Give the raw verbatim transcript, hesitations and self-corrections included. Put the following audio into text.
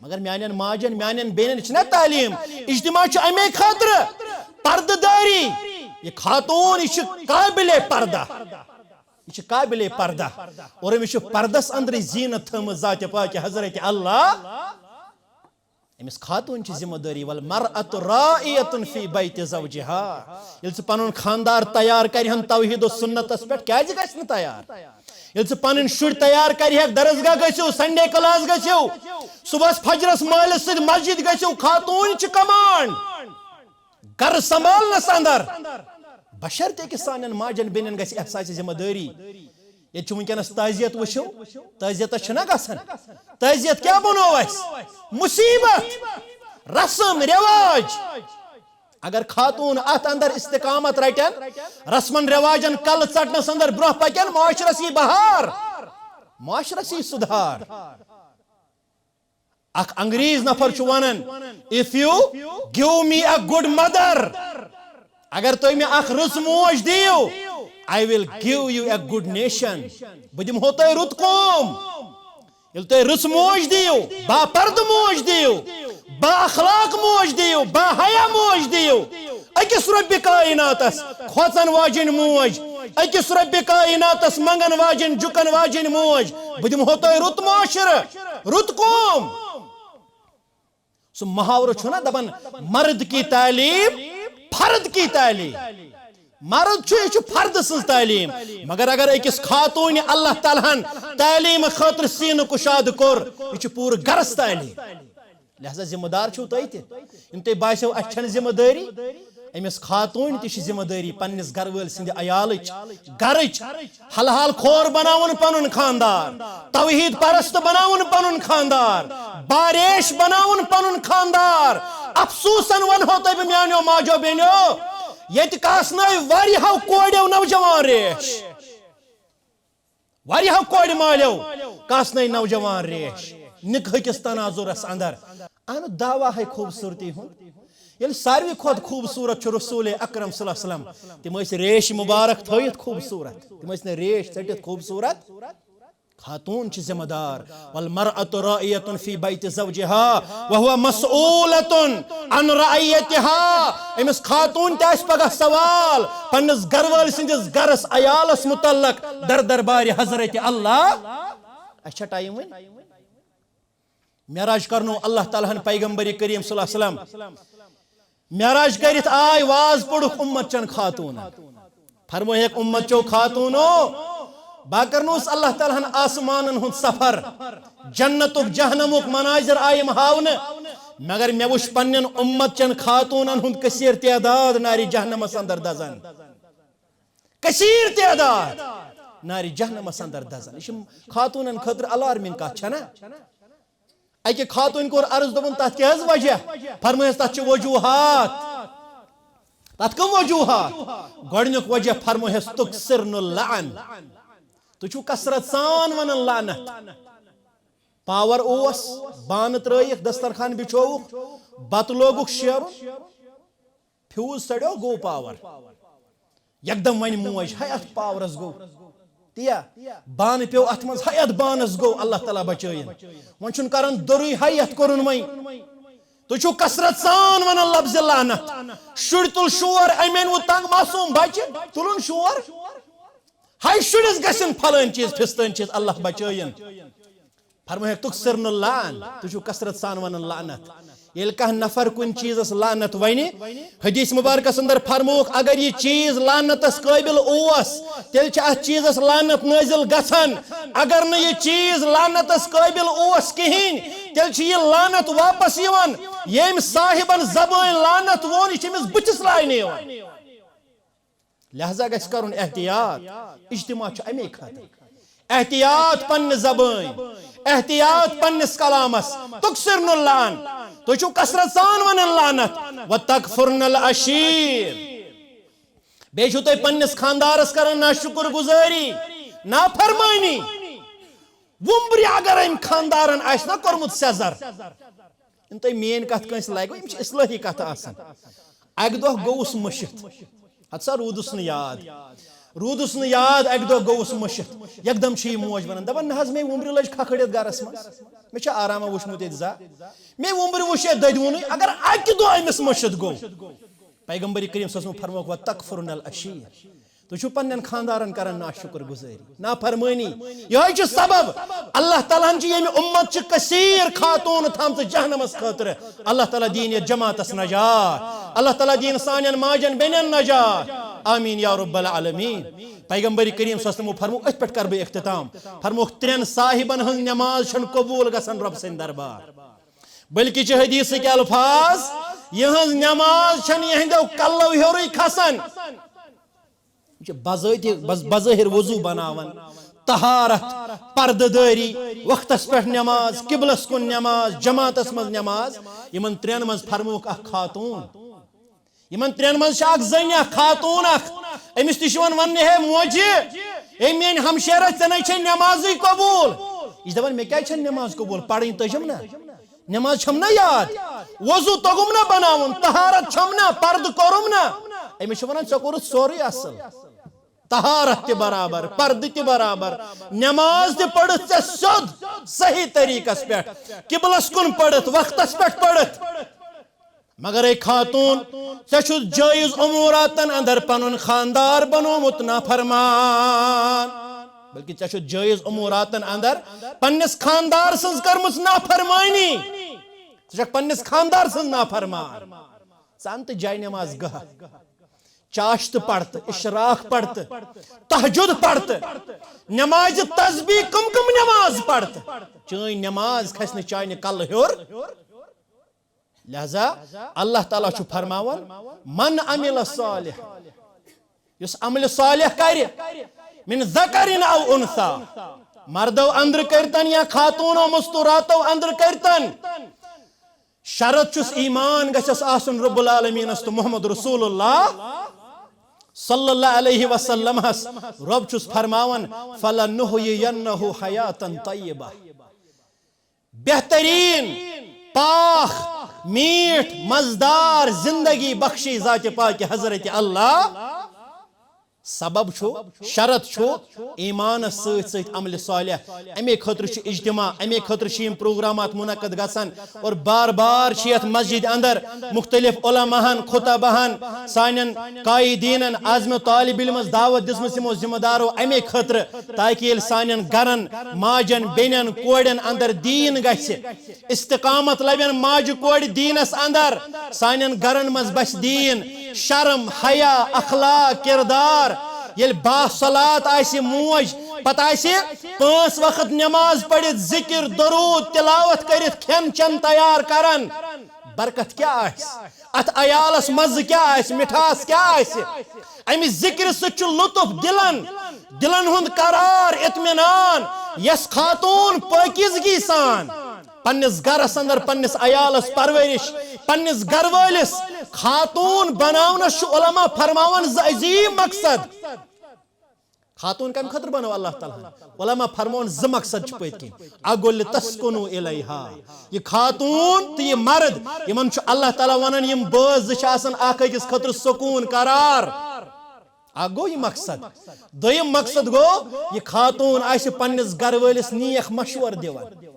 مگر میانٮ۪ن ماجن، میانٮ۪ن بیٚنٮ۪ن چھِ نہ تعلیٖم۔ اجتماع چھُ امے خٲطرٕ، پردٕ دٲری۔ یہِ خاتوٗن، یہِ چھِ قابلِ پردہ، یہِ چھِ قابلِ پردہ۔ اور أمِس چھُ پردس اندرٕے زیٖنت تھٲومٕژ ذاتِ پاکِ حضرت اللہ۔ أمِس خاتوٗن چھِ ذمہ دٲری، والمرأة راعية في بيت زوجها۔ ییٚلہِ ژٕ پنُن خاندار تیار کرِہن توحید و سنتس پٮ۪ٹھ، کیازِ گژھِ نہٕ تیار؟ ییٚلہِ ژٕ پنٕنۍ شُرۍ تیار کرِہکھ، درسگاہ گٔژھِو، سنڈے کلاس گٔژھِو، صبحس فجرس مٲلِس سۭتۍ مسجد گٔژھِو، خاتوٗن چھِ کمانڈ۔ گرٕ سنبھالنس اندر، بشرطیکہِ سانٮ۪ن ماجن بیٚنٮ۪ن گژھِ احساسِ ذمہ دٲری۔ ییٚتہِ چھُ وٕنکیٚنس تعزیت، وٕچھِو، تعزیتس چھُنہ گژھان؟ تعزیت کیٛاہ بنوو اَسہِ؟ مصیبت، رسم رواج۔ اگر خاتوٗن اتھ اندر استقامت رٹن، رسمن رواجن کلہٕ ژٹنس اندر برونٛہہ پکن، معاشرس یی بہار، معاشرس یی سدھار۔ اکھ انگریز نفر چھُ ونان، "If you give me a good mother، اگر تُہۍ مےٚ اکھ رٕژ موج دِیِو، I will give you a good nation، بہٕ دِمہو تۄہہِ رُت قوم۔" ییٚلہِ تُہۍ رٕژ موج دِیِو، باپردٕ موج دِیِو، با اخلاق موج دِیِو، با حیا موج دِیِو، أکِس رۄبِ کائناتس کھوژن واجیٚنۍ موج، أکِس رۄبِ کائناتس منگن واجیٚنۍ، جُکن واجیٚنۍ موج، بہٕ دِمہو تۄہہِ رُت معاشرٕ، رُت قوم۔ سُہ محاورٕ چھُنہ دپان، "مرد کی تعلیم فرد کی تعلیم"۔ مرد چھُ، یہِ چھُ فردٕ سٕنٛز تعلیٖم۔ مگر اگر أکِس خاتوٗنہِ اللہ تعالیٰ ہن تعلیٖم خٲطرٕ سیٖنہٕ کُشاد کوٚر، یہِ چھُ پوٗرٕ گرس تعلیٖم۔ لہذا ذمہٕ دار چھِو تُہۍ تہِ۔ یِم تۄہہِ باسیو اَسہِ چھَنہٕ ذمہٕ دٲری، أمِس خاتوٗنہِ تہِ چھِ ذمہٕ دٲری پننِس گرٕ وٲلۍ سٕنٛدِ عیالٕچ، گرٕچ۔ حلحال خور بناوُن پنُن خاندار، توحید پرست بناوُن پنُن خاندار، باریش بناوُن پنُن خاندار۔ افسوسن ونہو تۄہہِ بہٕ میانیو ماجو بیٚنیو، ییٚتہِ کاسنٲے واریاہو کورٮ۪و نوجوان ریش، واریاہو کورِ مالیو کاسنٲے نوجوان ریش نکاح کِس تناظرس اندر۔ اہن دعویٰ ہے خوبصورتی ہُنٛد۔ ییٚلہِ ساروی کھۄتہٕ خوٗبصوٗرت چھُ رسول اکرم صلی اللہ علیہ وسلم، تِم ٲسۍ ریش مُبارک تھٲیِتھ خوٗبصوٗرت، تِم ٲسۍ نہٕ ریش ژٔٹِتھ خوٗبصوٗرت۔ خاتوٗن چھِ ذمہٕ دار، والمرأة راعية في بيت زوجها وهو مسؤولة عن رعيتها۔ أمِس خاتوٗن تہِ آسہِ پگاہ سوال پننِس گرٕ وٲلۍ سٕنٛدِس گرس عیالس متعلق در دربارِ حضرت اللہ۔ اچھا ٹائم وۄنۍ۔ معراج کرنو اللہ تعالیٰ ہن پیغمبر کریم صلی اللہ علیہ وسلم۔ معراج کٔرِتھ آے، واز پوٚرُکھ اُمت چن خاتوٗنن۔ فرمٲیکھ، اُمت چو خاتوٗنو، بہٕ کرنوس اللہ تعالیٰ ہن آسمانن ہُنٛد سفر، جنتُک جہنمُک مناظر آیِم ہاونہٕ، مگر مےٚ وُچھ پننٮ۪ن اُمت چن خاتوٗنن ہُنٛد کثیر تعداد نارِ جہنمس اندر دزان۔ کثیر تعداد نارِ جہنمس اندر دزان۔ یہِ چھِ خاتوٗنن خٲطرٕ الارمنگ کتھ، چھنا؟ اکہِ خاتوٗنۍ کوٚر عرض، دوٚپُن، "تتھ کیٛاہ حظ وجہ؟" فرمٲیس، "تتھ چھِ وجوہات۔" تتھ کم وجوہات؟ گۄڈنیُک وجہ فرمٲیس، "تُکثِرنُ اللعن۔" تُہۍ چھِو کثرت سان ونان لعنت۔ پاور اوس، بانہٕ ترٲیِکھ، دسترخوان بِچھووُکھ، بتہٕ لوگُکھ شیرُن، فیوز سڑیو، گوٚو پاور۔ یکدم ونہِ موج، "ہے، اتھ پاورس گوٚو تیا، بانہٕ پیوٚو اتھ منٛز، ہے، اتھ بانس گوٚو، اللہ تعالیٰ بچٲیِن۔" وۄنۍ چھُنہٕ کران دوٚرُے، "ہے، یتھ کوٚرُن وۄنۍ۔" تُہۍ چھِو کثرت سان ونان لفظ لعنت۔ شُرۍ تُل شور، امہِ انوٕ تنگ معصوم بچہِ، تُلُن شور۔ ہے، شُرِس گژھن پھلٲنۍ چیٖز، فستٲنۍ چیٖز، اللہ بچٲیِن۔ فرمٲیکھ، "تُکثِرنُ اللعن"، تُہۍ چھِو کثرت سان ونان لعنت۔ ییٚلہِ کانٛہہ نفر کُنہِ چیٖزس لعنت ونہِ، حدیث مبارکس اندر فرمووُکھ، اگر یہِ چیٖز لعنتس قٲبل اوس، تیٚلہِ چھِ اتھ چیٖزس لعنت نٲزِل گژھان۔ اگر نہٕ یہِ چیٖز لعنتس قٲبل اوس کِہیٖنۍ، تیٚلہِ چھِ یہِ لعنت واپس یِوان۔ ییٚمۍ صاحبن زبٲنۍ لعنت ووٚن، یہِ چھِ أمِس بٕتھِس لاینہٕ یِوان۔ لہذا گژھِ کرُن احتیاط۔ اجتماع چھُ امی خٲطرٕ۔ احتیاط پننہِ زبٲنۍ، احتیاط پننِس کلامس۔ تُکثِرنُ اللعن، تُہۍ چھِو کثرت سان ونان لعنت۔ وتکفرن العشیر، بیٚیہِ چھِو تُہۍ پننِس خاندارس کران ناشُکر گزٲری، نافرمٲنی۔ وُمبرِ اگر أمۍ خاندارن آسہِ نا کوٚرمُت سیٚزر، یِم تۄہہِ میٲنۍ کتھ کٲنٛسہِ لگوٕ، یِم چھِ اصلٲحی کتھٕ آسان۔ اکہِ دۄہ گوٚوُس مٔشِتھ، ہتہٕ سا روٗدُس نہٕ یاد۔ روٗدُس نہٕ یاد، اَکہِ دۄہ گوٚوُس مٔشِتھ۔ یکدم چھِ یہِ موج وَنان، دَپان، "نہ حظ، مےٚ وُمبرِ لٔج کھکھٕڑِتھ گَرَس منٛز۔ مےٚ چھِ آرامہ وٕچھمُت ییٚتہِ زانٛہہ۔ مےٚ وُمبرِ وٕچھ یَتھ دٔدِوُنٕے، اگر اَکہِ دۄہ أمِس مٔشِتھ گوٚو۔" پیغمبر کریم صلی اللہ علیہ وسلم فرمووُکھ، "وَتَکْفُرُنَ الْعَشِیرَ۔" تُہۍ چھِو پننٮ۪ن خاندارن کران ناشُکر گُزٲری، نافرمٲنی۔ یِہوٚے چھُ سبب۔ اللہ تعالیٰ ہن چھِ ییٚمہِ اُمت چہِ کثیر خاتوٗن تھامژٕ جہنمس خٲطرٕ۔ اللہ تعالیٰ دِیِن یتھ جماعتس نجات۔ اللہ تعالیٰ دِیِن سانٮ۪ن ماجن بیٚنٮ۪ن نجات۔ آمین یا رب العالمین۔ پیغمبر کریم صلی اللہ علیہ وسلمو فرموو، أتھۍ پٮ۪ٹھ کرٕ بہٕ اختتام۔ فرمووُکھ، ترٛٮ۪ن صاحبن ہٕنٛز نماز چھنہٕ قبول گژھان رب سٕنٛدِ دربار۔ بلکہ چھِ حدیثٕکۍ الفاظ، یِہٕنٛز نماز چھنہٕ یِہنٛدیو کلو ہیوٚرُے کھسان۔ یِم چھِ بذٲتی-، بظ-، بظٲہر وضو بناوان، طہارت، پردٕ دٲری، وقتس پٮ۪ٹھ نماز، قبلس کُن نماز، جماعتس منٛز نماز۔ یِمن ترٛٮ۪ن منٛز فرمووُکھ اکھ خاتوٗن۔ یِمن ترٛٮ۪ن منٛز چھِ اکھ زٔنۍ، اکھ خاتوٗن اکھ۔ أمِس تہِ چھِ یِوان وننہٕ، "ہے موجہِ، ہے میٲنۍ ہمشیرہ، ژےٚ نے چھے نمازٕے قبوٗل۔" یہِ چھِ دپان، "مےٚ کیازِ چھنہٕ نماز قبوٗل؟ پرٕنۍ تٔجم نہ۔" نماز چھم نہ یاد، وضو توٚگُم نہ بناوُن، طہارت چھم نہ، پردٕ کوٚرُم نہ۔ أمِس چھِ ونان، "ژےٚ کوٚرُتھ سورُے اصل، طہارت تہِ برابر، پردٕ تہِ برابر، نماز تہِ پٔرٕتھ ژےٚ سیوٚد صحیح طریٖقس پٮ۪ٹھ، قبلس کُن پٔرٕتھ، وقتس پٮ۪ٹھ پٔرٕتھ۔ مگر اے خاتون، ژےٚ چھُتھ جٲیز اموراتن اندر پنُن خاندار بنوومُت نافرمان۔" بلکہ ژےٚ چھُتھ جٲیز اموراتن اندر پننِس خاندار سٕنٛز کٔرمٕژ نافرمٲنی۔ ژٕ چھکھ پننِس خاندار سٕنٛز نافرمان۔ ژٕ ان تہٕ جاے نماز گاہ، چاشتہٕ پرتہٕ، اشراق پرتہٕ، تہجد پرتہٕ، نماز تسبیح، کم کم نماز پرتہٕ۔ چٲنۍ نماز کھسہِ نہٕ چانہِ کلہٕ ہیوٚر۔ لہذا اللہ تعالیٰ چھُ فرماوان، "من عمل صالح"، یُس عمل صالح کرِ، "من ذکر او انثی"، مردو اندر کرتن یا خاتونو مستوراتو اندر کرتن، شرط چھُس ایمان گژھس آسُن رب العالمینس تہٕ محمد رسول اللہ صلی اللہ علیہ وسلمس۔ رب چھُس فرماوان، "فلنحیینہ حیاتا طیبہ"۔ بہترین، پاک، میٹھ، مزدار زندگی بخشی ذات پاک حضرت اللہ۔ سبب چھُ، شرط چھُ ایمانس سۭتۍ سۭتۍ عمل صالح۔ امی خٲطرٕ چھُ اجتماع، امی خٲطرٕ چھِ یِم پروگرامات منعقد گژھان اور بار بار چھِ یتھ مسجد اندر مختلف علماہن، خطباہن، سانٮ۪ن قائدینن، عازم طالب علمس دعوت دِژمٕژ یِمو ذمہ دارو امی خٲطرٕ، تاکہ ییٚلہِ سانٮ۪ن گرن، ماجن، بیٚنٮ۪ن، کورٮ۪ن اندر دیٖن گژھِ، استقامت لبن ماجہِ کورِ دیٖنس اندر، سانٮ۪ن گرن منٛز بچھِ دیٖن، شرم، حیا، اخلاق، کردار۔ ییٚلہِ باصلات آسہِ موج، پتہٕ آسہِ پانٛژھ وقت نماز پٔرِتھ، ذکر، درود، تلاوت کٔرِتھ، کھٮ۪ن چٮ۪ن تیار کران، برکت کیٛاہ آسہِ؟ اتھ عیالس مزٕ کیٛاہ آسہِ؟ مٹھاس کیٛاہ آسہِ؟ امہِ ذکرِ سۭتۍ چھُ لطف دلن، دلن ہُنٛد قرار، اطمینان۔ یس خاتون پٲکیزگی سان پننِس گرس اندر پننِس عیالس پرورش، پننِس گرٕ وٲلِس خاتون بناونس چھُ علماء فرماوان زٕ عظیٖم مقصد۔ خاتون کمہِ خٲطرٕ بنوو اللہ تعالیٰ ہن؟ علماء فرماوان زٕ مقصد چھِ پٔتۍ کِنۍ۔ اکھ گوٚو، "لتسکنوا الیہا"، یہِ خاتون تہٕ یہِ مرد، یِمن چھُ اللہ تعالیٰ ونان، یِم بٲژ زٕ چھِ آسان اکھ أکِس خٲطرٕ سکوٗن، قرار۔ اکھ گوٚو یہِ مقصد۔ دوٚیِم مقصد گوٚو، یہِ خاتون آسہِ پننِس گرٕ وٲلِس نیک مشورٕ دِوان۔